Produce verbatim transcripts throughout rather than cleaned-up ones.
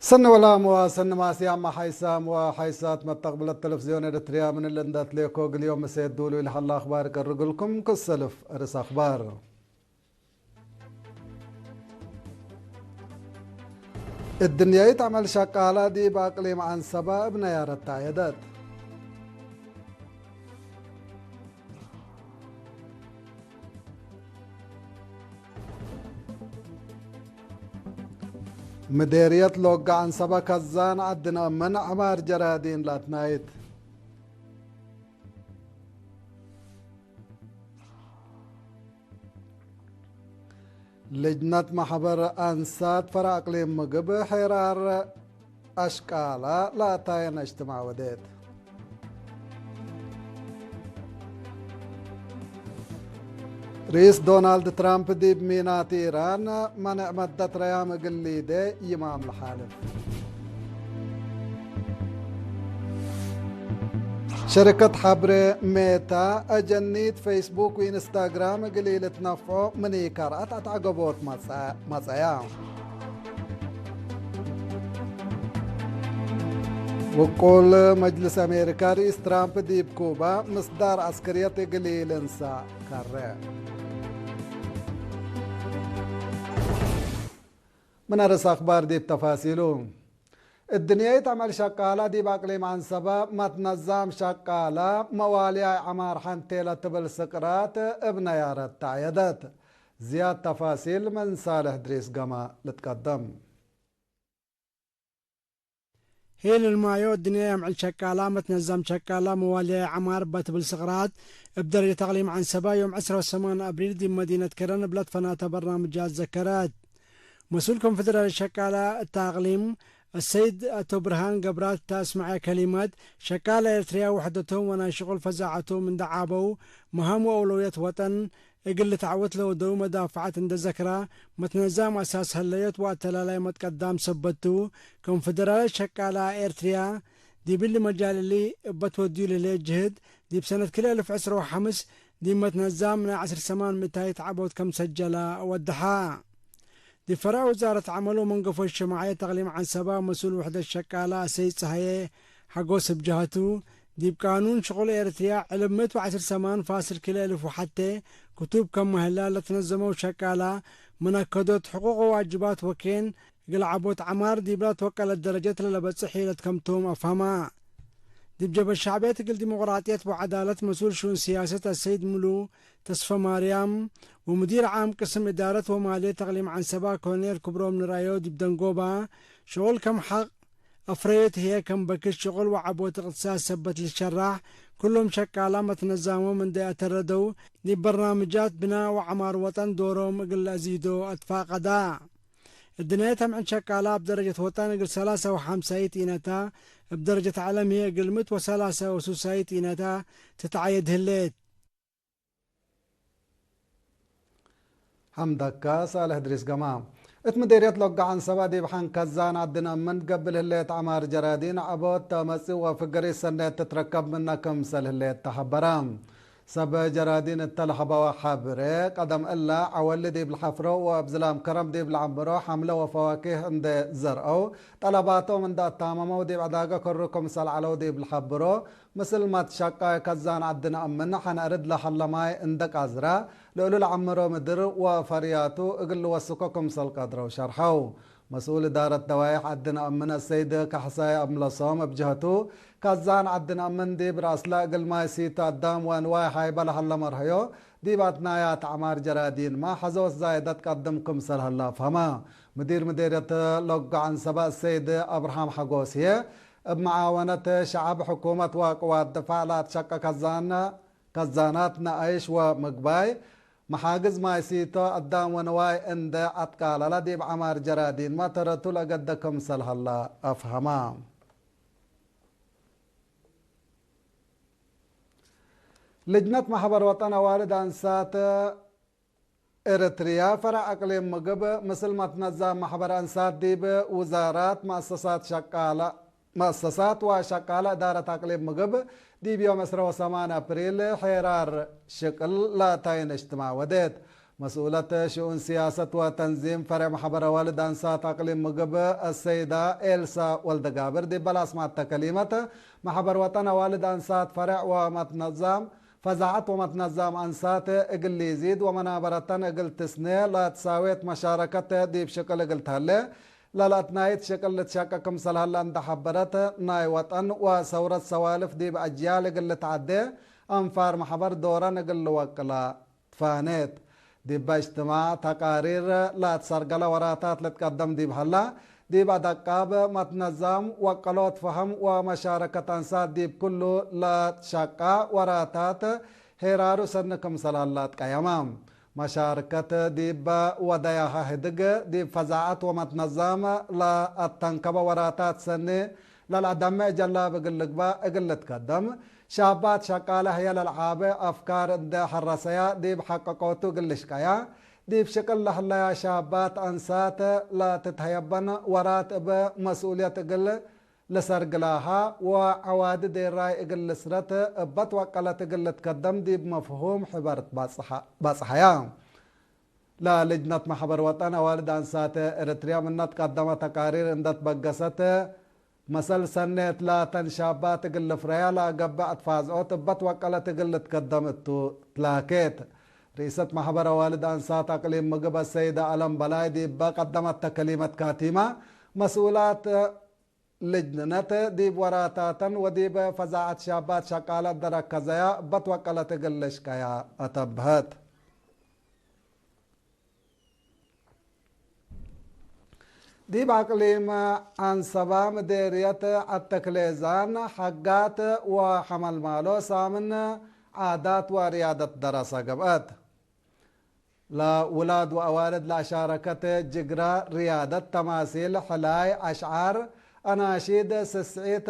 ሰኒ ወላም ወሰኒ ማስያም ሓይሳም ወሓይሳት መተቅብለት ተለፍዝዮን ኤረትርያ ምን እሊ እንደ ትሌኮ እግል ዮም ምሴት ዱሉ ለሀላ አኽባር እቀርግልኩም። ክሰልፍ እርስ አኽባር። እድንያይት ዐመል ሸቃላ ዲብ አቅሊም ዐንሰበ እብ ነያረት ተአየደት። ምዴርየት ሎጋ ዐንሰበ ከዛን ዐድነ ምን ዐማር ጀራዲን ለአትናይት። ልጅነት መሕበር አንሳት ፈረ አቅሊም ምግብ ሔራር አሽቃላ ለአታየን እጅትማዕ ወዴት። ርኢስ ዶናልድ ትራምፕ ዲብ ሚናት ኢራን መኔዕ መደት ረያም እግል ሊዴ ይማም ለሓልፍ። ሸረከት ሐብሬ ሜታ፣ አጀኒት ፌስቡክ ወኢንስታግራም እግል ኢልትነፍዖ ምን ኢከርአት አትዐገቦት መጸ-፣ መጸያ። ውቁል መጅልስ አሜሪካ ርኢስ ትራምፕ ዲብ ኩባ ምስዳር ዐስከርየት እግል ኢልንሳ ከረ። ምን አርስ አኽባር ዲብ ተፋሲሉ። እድንያይት ዐመል ሸቃላ ዲብ አቅሊም ዐንሰበ መትነዛም ሸቃላ መዋልያይ ዐማር ሐንቴ ለትብል ስቅራት እብ ነያረት ተአየደት። ዝያድ ተፋሲል ምን ሳልሕ እድሪስ ገማ ልትቀደም። ሄል ልማዮ እድንያይ አምዕል ሸቃላ መትነዛም ሸቃላ መዋልያይ ዐማር በትብል ስቅራት እብ ደረጀት አቅሊም ዐንሰበ ዮም ዕስራ ወሰማን አብሪል ዲብ መዲነት ከረን እብ ለትፈናተ በርናምጃት ዘከረት። መስኡል ኮንፌደራል ሸቃላ እተ አቅሊም፣ አሰይድ አቶ ብርሃን ገብራት እተ አስመዐ ከሊመት፣ ሸቃለ ኤረትርያ ውሕደቶም ወናይ ሽቁል ፈዛዐቶም እንዴ ዓበው፣ መሃም ወአውለውየት ወጠን እግል ልትዐወት ለወደው መዳፍዐት እንዴ ዘክራ፣ መትነዛም አሳስ ሀለዮት ወአተላላይ መትቀዳም ሰበት ቱ። ኮንፌደራል ሸቃላ ኤረትርያ፣ ዲብ እሊ መጃል እሊ እበ ትወድዩ ለህሌ ጅህድ፣ ዲብ ሰነት ክልኤ እልፍ ዕስራ ወሐምስ ዲብ መትነዛም ናይ ዐስር ሰማን ምእታይት ዐቦት ከም ሰጀለ ወደሐ። ዲብ ፈረዕ ውዛረት ዐመል ወመንገፎ እጅትማዕየት አቅሊም ዐንሰበ መስኡል ውሕደት ሸቃለ አሰይድ ጸሃየ ሐጎስ እብ ጀሀቱ፣ ዲብ ቃኑን ሽቁል ኤረትርያ ዕልብ ምእት ወዐስር ሰማን ፋስል ክልኤ እልፍ ወሐቴ ክቱብ ከመ ህለ ለትነዘመው ሸቃለ፣ ምን አከዶት ሕቁቅ ወዋጅባት ወኬን፣ እግል ዐቦት ዐማር ዲብላ ትወቀለት ደረጀት ለለበጽሕ ሒለት ከምቶም አፍሀማ። ዲብ ጀብሀት ሸዕብየት እግል ዲሞቅራጥየት ወዐዳለት መስኡል ሽኡን ስያሰት አሰይድ ሙሉ ተስፈማርያም ወሙዲር ዓም ቅስም እዳረት ወማልየት አቅሊም ዐንሰባ ኮሎኔል ክብሮም ንራዮ ዲብ ደንጎባ፣ ሽቁል ከም ሐቅ አፍረዮት ህዬ ከም በክት ሽቁል ወዐቦት እቅትሳድ ሰበት ልትሸራሕ፣ ክሎም ሸቃላ መትነዛሞም እንዴ አተረደው፣ ዲብ በርናምጃት ብናእ ወዐማር ወጠን ዶሮም እግል ለአዚዶ አትፋቀዳ። እድንያይት አምዕል ሸቃላ እብ ደረጀት ወጠን እግል ሰላሰ ወሐምሳይት ኢነታ፣ እብ ደረጀት ዐለም ህዬ እግል ምእት ወሰላሰ ወሱሳይት ኢነታ ትትዐየድ ህሌት። ሐምደካ ሳልሕ እድሪስ ገማ። እት ምዴርየት ሎጋ ዐንሰባ ዲብ ሐን ከዛን ዐድነ ምን ትገብል ህሌት ዐማር ጀራዲን ዐቦት ተመጽእ ወፍገሪት ሰኔት ትትረከብ ምነ ክምሰል ህሌት ተሐበረ። ሰብ ጀራዲን እተ ለሀበወ ሐብሬ፣ ቀደም እለ ዐወሊ ዲብ ለሐፍሮ ወእብ ዝላም ከረም ዲብ ለዐምሮ ሐምለ ወፈዋኪህ እንዴ ዘርአው፣ ጠለባቶም እንዴ አታመመው ዲብ ዕዳገ ከሩ ክምሰል ዐለው ዲብ ለሐብሮ፣ ምስል መትሸቃይ ከዛን ዐድነ እምን ሐን እርድ ለሀለ ማይ እንዴ ቃዝረ፣ ለእሉ ለዐምሮ ምድር ወፈርያቱ እግል ልወስኮ ክምሰል ቀድረው ሸርሐው። መስኡል እዳረት ደዋይሕ ዐድነ እምን አሰይድ ካሕሳይ አምለሶም እብ ጀህቱ፣ ከዛን ዐድነ እምን ዲብ ረአስለ እግል ማይ ሲቶ አዳም ወእንዋይ ሀይበ ለሀለ መርሀዮ፣ ዲብ አትናያት ዐማር ጀራዲንመ ሐዞት ዛይደት ቀድም ክምሰል ሀለ አፍሀመ። ምዲር ምዴርየት ሎጋ ዐንሰበ አሰይድ አብርሃም ሐጎስ ህዬ፣ እብ መዓወነት ሸዐብ፣ ሕኩመት ወቅዋት ድፋዕ ለአትሸቀ ከዛን፣ ከዛናት ነአይሽ ወምግባይ፣ መሓግዝ ማይ ሲቶ፣ አዳም ወንዋይ እንዴ አትቃለለ፣ ዲብ ዐማር ጀራዲንመ ተረቱ ለገደ ክምሰል ሀለ አፍሀመ። ልጅነት መሕበር ወጠን አዋልድ አንሳት ኤረትርያ ፈረዕ አቅሊም ምግብ፣ ምስል መትነዛም መሕበር አንሳት ዲብ ውዛራት፣ መአሰሳት ሸቃለ፣ መአሰሳት ወሸቃለ እዳረት አቅሊም ምግብ፣ ዲብ ዮም ዕስራ ወሰማን አፕሪል ሔራር ሽቅል ለአታይን እጅትማዕ ወዴት። መስኡለት ሽኡን ስያሰት ወተንዚም ፈሬዕ መሕበር አዋልድ አንሳት አቅሊም ምግብ አሰይዳ ኤልሳ ወልደጋብር ዲበ ለአስመዐተ ከሊመት፣ መሕበር ወጠን አዋልድ አንሳት ፈሬዕ ወመትነዛም ፈዛዐት ወመትነዛም አንሳት እግል ሊዚድ ወመናበረተን እግል ትስኔ ለትሳዌት መሻረከት ዲብ ሽቅል እግል ተህሌ ለለአትናይት ሽቅል ልትሸቀ ክምሰል ሀለ እንደ ሐበረት፣ ናይ ወጠን ወሰውረት ሰዋልፍ ዲብ አጅያል እግል ልትዐዴ አንፋር መሕበር ዶረን እግል ልወቅላ ትፋኔት። ዲበ እጅትማዕ ተቃሪር ለአትሰርገለ ወራታት ልትቀደም ዲብ ሀላ፣ ዲብ አደቃብ መትነዛም ወቀሎት ፈሀም ወመሻረከት አንሳት ዲብ ክሉ ለትሸቃ ወራታት ሄራሩ ሰኒ ክምሰል ሀላ ትቀየመ። መሻርከት ዲብ ወደያሀ ህድግ፣ ዲብ ፈዛዐት ወመትነዛም ለአተንከበ ወራታት ሰኒ ለልአደምዕ ጀላብ እግል ልግባእ እግል ልትከደም፣ ሻባት ሸቃለ ህዬ ለልዓበ አፍካር እንዴ ሐረሰያ ዲብ ሐቀቆቱ እግል ልሽቀያ፣ ዲብ ሽቅል ለህለያ ሻባት አንሳት ለትትሀየበን ወራት እብ መስኡልየት እግል ልሰርግላሃ ወዐዋዲ ዴራይ እግል ልስረት እበ ትወቀለት እግል ልትከደም ዲብ መፍሁም ሕበር በጽሐ-፣ በጽሐያ። ለልጅነት መሕበር ወጠን አዋልድ አንሳት ኤረትርያ ምነ ትቀደመ ተቃሪር እንደ ትበገሰት፣ መሰል ሰኔት ላተን ሻባት እግል ልፍረያ ለአገብእ አትፋዝዖት እበ ትወቀለት እግል ልትከደም እቱ ትላኬት። ርኢሰት መሕበር አዋልድ አንሳት አቅሊም ምግብ አሰይደ አለም በላይ ዲበ ቀደመተ ከሊመት ካቲማ፣ መስኡላት ልጅነት ዲብ ወራታተን ወዲብ ፈዛዐት ሻባት ሸቃለ እንደ ረከዘያ እበ ትወቀለት እግል ልሽቀያ አተብሀት። ዲብ አቅሊም ዐንሰባ ምዴርየት ዐድ ተክሌዛን ሐጋት ወሐመልማሎ ሳምን ዓዳት ወርያደት ደረሰ ገብአት። ለውላድ ወአዋልድ ለአሻረከት ጅግረ፣ ርያደት፣ ተማሲል፣ ሕላይ፣ አሽዓር፣ አናሺድ፣ ስስዒት፣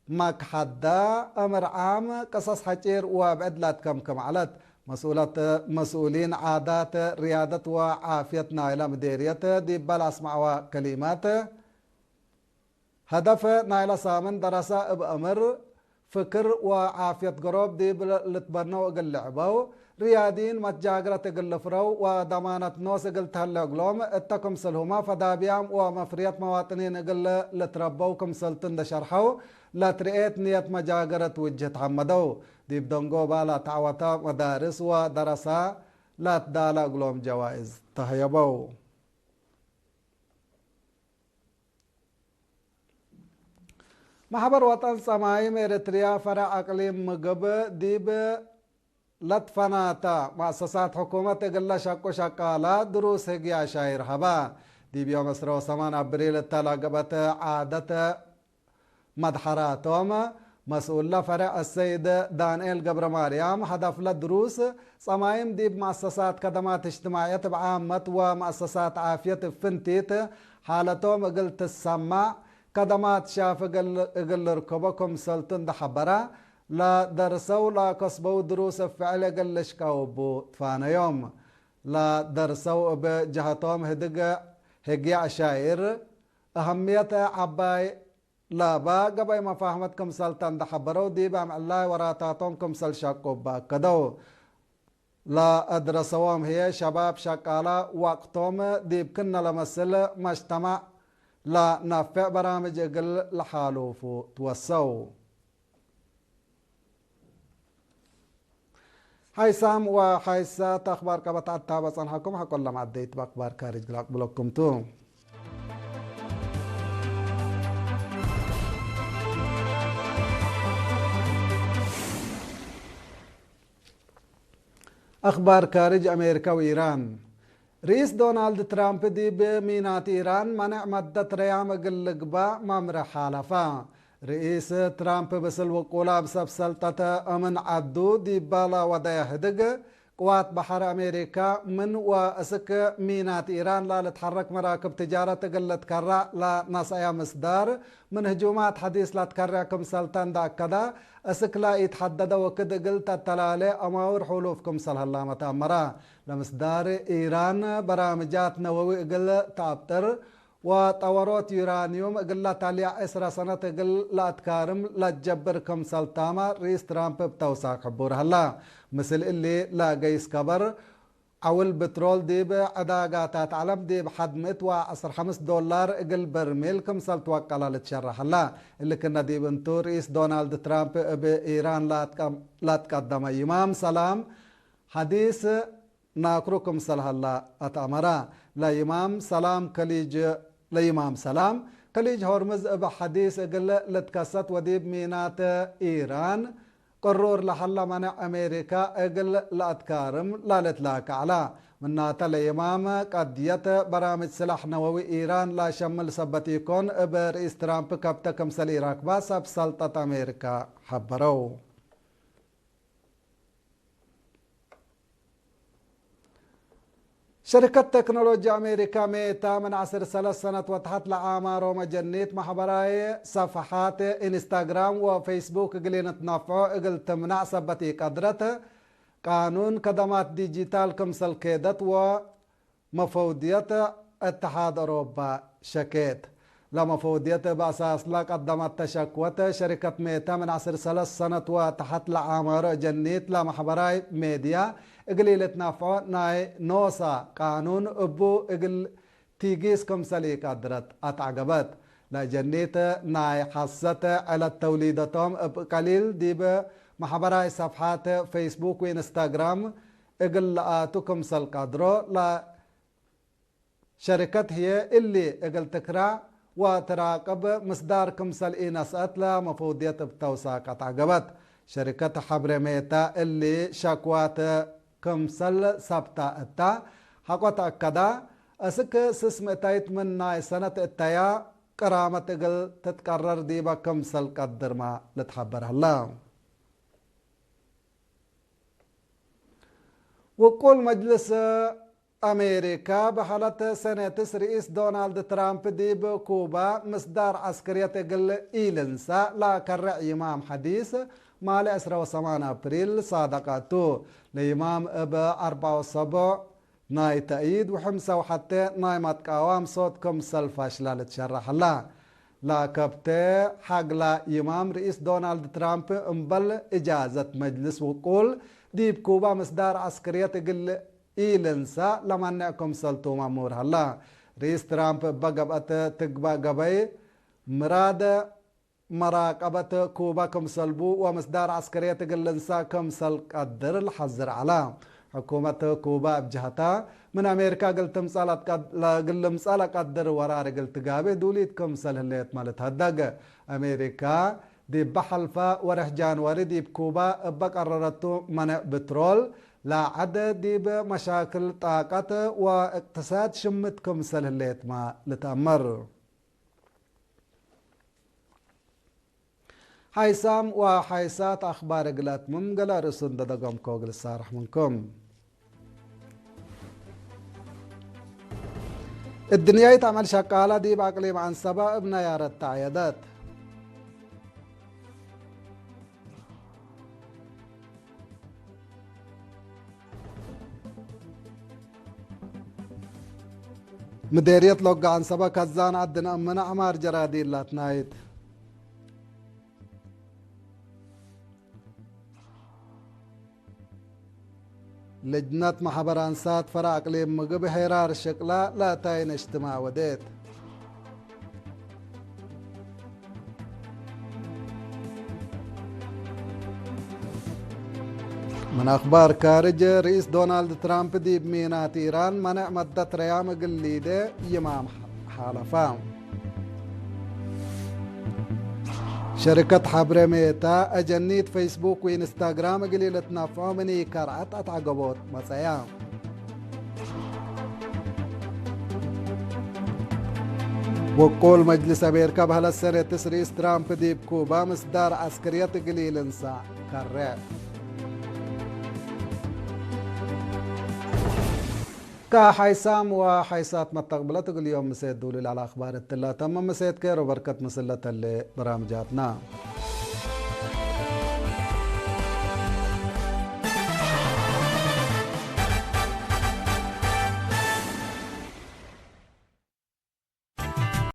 መክሐዳ፣ እምር ዓም፣ ቅሰስ ሐጪር ወብዕድ ለአትከምክም ዐለት። መስኡለት፣ መስኡሊን ዓዳት፣ ርያደት ወዓፍየት ናይለ ምዴርየት ዲበ ለአስመዐወ ከሊማት፣ ሀደፍ ናይለ ሳምን ደረሰ እብ እምር፣ ፍክር ወዓፍየት ገሮብ ዲብ ልትበነው እግል ልዕበው ርያዲን መትጃግረት እግል ልፍረው ወደማነት ኖስ እግል ተህሌ እግሎም እተ ክምስልሁመ ፈዳብያም ወመፍርየት መዋጥኒን እግል ልትረበው ክምሰልቱ እንደ ሸርሐው፣ ለትርኤት ንየት መጃገረት ውጅህ ተሐመደው። ዲብ ደንጎባ ለተዐወተ መዳርስ ወደረሰ ለትዳለ እግሎም ጀዋይዝ ተህየበው። መሕበር ወጠን ጸማይም ኤረትርያ ፈረዕ አቅሊም ምግብ ዲብ ለትፈናተ መአሰሳት ሕኩመት እግለ ሸቁ ሸቃላ ድሩስ ህግየ አሻይር ሀባ። ዲብ ዮም ዕስረ ወሰማን አብሪል እተ ለገብአት ዓደት መድሐራቶም፣ መስኡለ ፈሬዕ አሰይድ ዳንኤል ገብረማርያም፣ ሀደፍለ ድሩስ ጸማይም ዲብ መአሰሳት ከደማት እጅትማዕየት እብ ዓመት ወመአሰሳት ዓፍየት እብ ፍንቲት ሓለቶም እግል ትሰማዕ፣ ከደማት ሻፍ እግል፣ እግል ልርከቦ ክምሰልቱ እንደ ሐበረ፣ ለደርሰው ለከስበው ድሩስ እብ ፍዕል እግል ልሽቀው እቡ ትፋነዮም። ለደርሰው እብ ጀሀቶም ህድግ ህግየ አሻይር፣ አሀምየት ዐባይ ለበ ገበይ መፋህመት ክምሰልተ እንደ ሐበረው፣ ዲብ አምዕላይ ወራታቶም ክምሰል ሸቁ እበ አከደው። ለአድረሰዎም ህዬ፣ ሸባብ ሸቃላ ወቅቶም ዲብ ክነ ለመስል መጅተማዕ ለነፍዕ በራምጅ እግል ለሓሉፉ ትወሰው። ሓይሳም ወሓይሳት አኽባር ቀበት አታበ ጸንሐኩም፣ ሐቆ ለማዕደይት በአኽባር ካርጅ ለአቅብለኩም ቱ። አኽባር ካርጅ አሜሪካ ወኢራን። ርኢስ ዶናልድ ትራምፕ ዲብ ሚናት ኢራን መኔዕ መደት ረያም እግል ልግባእ መምርሕ ሓለፈ። ርኢስ ትራምፕ ብስል ውቁላ እብ ሰብ ሰልጠተ እምን ዐዱ ዲበ ለወደየ ህድግ፣ ቅዋት በሐር አሜሪካ ምን ወእስክ ሚናት ኢራን ለልትሐረክ መራክብ ትጃረት እግል ልትከረዕ ለነስአየ ምስዳር፣ ምን ህጁማት ሐዲስ ለትከሬዕ ክምሰልተ እንደ አከደ፣ እስክ ለኢትሐደደ ወክድ እግል ተተላሌ አማውር ሑሉፍ ክምሰል ሀላመ ተአመረ። ለምስዳር ኢራን በራምጃት ነወዊ እግል ተአብጥር ወጠወሮት ዩራንዩም እግለ ተልያ ዕስረ ሰነት እግል ለአትካርም ለትጀብር ክምሰል ታመ ርኢስ ትራምፕ እብ ተውሳክ ሕቡር ሀላ። ምስል እሊ ለገይስ ከበር ዐውል ብትሮል ዲብ ዕዳጋታት ዐለም ዲብ ሐድ ምእት ወዐስር ሐምስ ዶላር እግል በርሜል ክምሰል ትወቀለ ልትሸረሕ ሀላ። እሊ ክነ ዲብ እንቱ፣ ርኢስ ዶናልድ ትራምፕ እብ ኢራን ላትቀ-፣ ላትቀደመ ይማም ሰላም ሐዲስ ናክሩ ክምሰል ሀላ አትአመረ። ለይማም ሰላም ከሊጅ፣ ለይማም ሰላም ከሊጅ ሆርምዝ እብ ሐዲስ እግል ልትከሰት ወዲብ ሚናት ኢራን ቅሩር ለሀለ መኔዕ አሜሪካ እግል ለአትካርም ለልትላከ ዐለ። ምናተ ለይማም ቀድየት በራምጅ ስላሕ ነወዊ ኢራን ለሸምል ሰበት ኢኮን፣ እብ ርኢስ ትራምፕ ከብተ ክምሰል ኢራክባ ሰብ ሰልጠት አሜሪካ ሐበረው። ሸሪከት ቴክኖሎጂ አሜሪካ ሜታ፣ ምን ዐስር ሰለስ ሰነት ወተሐት ለአማሮመ ጀኒት፣ መሕበራይ ሰፍሓት ኢንስታግራም ወፌስቡክ እግል ኢንትነፍዖ እግል ትምነዕ ሰበት ኢቀድረት፣ ቃኑን ከደማት ዲጂታል ክምሰል ኬደት ወ መፈውድየት እትሓድ አውሮፓ ሸኬት። ለመፈውድየት እብ አሳስለ ቀደመተ ሸክወት፣ ሸሪከት ሜታ ምን ዐስር ሰለስ ሰነት ወተሐት ለአማሮ ጀኒት ለመሕበራይ ሜድያ እግል ኢልትነፍዖ ናይ ኖሳ ቃኑን እቡ እግል ቲጊስ ክምሰል ኢቀድረት አትዐገበት። ለጀኒት ናይ ሐሰት ዕለት ተውሊደቶም እብ ቀሊል ዲብ መሕበራይ ሰፍሓት ፌስቡክ ወኢንስታግራም እግል ለአቱ ክምሰል ቀድሮ፣ ለ- ሸሪከት ህዬ እሊ እግል ትክራዕ ወትራቅብ ምስዳር ክምሰል ኢነስአት ለመፈውድየት እብ ተውሳክ አትዐገበት። ሸሪከት ሐብሬ ሜታ እሊ ሸክዋት ክምሰል ሰብታ እታ ሐቆ ተአከዳ። እስክ ስስ ምእታይት ምን ናይ ሰነት እተያ ቅራመት እግል ትትቀረር ዲበ ክምሰል ቀድርመ ልትሐበር ሀለ። ውቁል መጅልስ አሜሪካ በሀለት ሰኔትስ ርኢስ ዶናልድ ትራምፕ ዲብ ኩባ ምስዳር ዐስክርየት እግል ኢልንሳእ ለከርዕ ይማም ሐዲስ ማሌ ዕስራ ወሰማን አፕሪል ሳደቀ ቱ። ለይማም እብ አርበዕ ወሰቡዕ ናይ ተእይድ ወሐምሳ ወሐቴ ናይ መትቃዋም ሶት ክምሰል ፋሽለ ልትሸረሕ ሀላ። ለከብቴ ሐግላ ይማም ርኢስ ዶናልድ ትራምፕ እምበል እጃዘት መጅልስ ውቁል ዲብ ኩባ ምስዳር ዐስክርየት እግል ኢልንሳእ ለመኔዕ ክምሰልቱ መሙር ሀላ። ርኢስ ትራምፕ እበ ገብአት ትግበእ ገበይ ምራድ መራቀበት ኩባ ክምሰልቡ ወምስዳር ዐስከርየት እግል ልንሳእ ክምሰል ቀድር ለሐዝር ዐለ። ሕኩመት ኩባ እብ ጀሀታ፣ ምን አሜሪካ እግል ትምጸእ ለትቀድ-፣ እግል ልምጸእ ለቀድር ወራር እግል ትጋብእ ዱሊት ክምሰል ህሌትመ ልትሀደግ። አሜሪካ፣ ዲበ ሐልፈ ወርሕ ጃንዋሪ ዲብ ኩባ እበ ቀረረቱ መኔዕ ብትሮል፣ ለዐድ ዲብ መሻክል ጣቀት ወእቅትሳድ ሽምት ክምሰል ህሌትመ ልትአመር። ሓይሳም ወሓይሳት አኽባር እግል አትምም፣ ገለ ርእሱ እንደ ደገምኮ እግል እሳርሕ ምንኩም። እድንያይት አመል ሸቃላ ዲብ አቅሊም ዐንሰበ እብ ነያረት ተዐየደት። ምዴርየት ሎጋ ዐንሰበ ከዛን ዐድነ እምነ ዐማር ጀራዲን ላትናይት። ልጅነት መሐበር አንሳት ፈረ አቅሊም ምግብ ሄራር ሽቅላ ለአታይን እጅትማዕ ወዴት። ምን አኽባር ካርጅ፣ ርኢስ ዶናልድ ትራምፕ ዲብ ሚናት ኢራን መነዕ መደት ረያም እግል ሊዴ ይማም ሓለፋ። ሸሪከት ሐብሬ ሜታ፣ አጀኒት ፌስቡክ ወኢንስታግራም እግል ኢልትነፍዖ ምን ኢከርዐት አትዐገቦት መጸያ። ወቁል መጅልስ አሜሪካ በህለት ሰኔትስ ርኢስ ትራምፕ ዲብ ኩባ ምስዳር ዐስክርየት እግል ኢልንሳእ ከሬዕ። ከሓይሳም ወሓይሳት መተቅብለት እግል ዮም ምሴት ዱሉል ዐለ አኽባር እትላ ተምም። ምሴት ኬር ወበርከት ምስል ለተሌ በራምጃትና።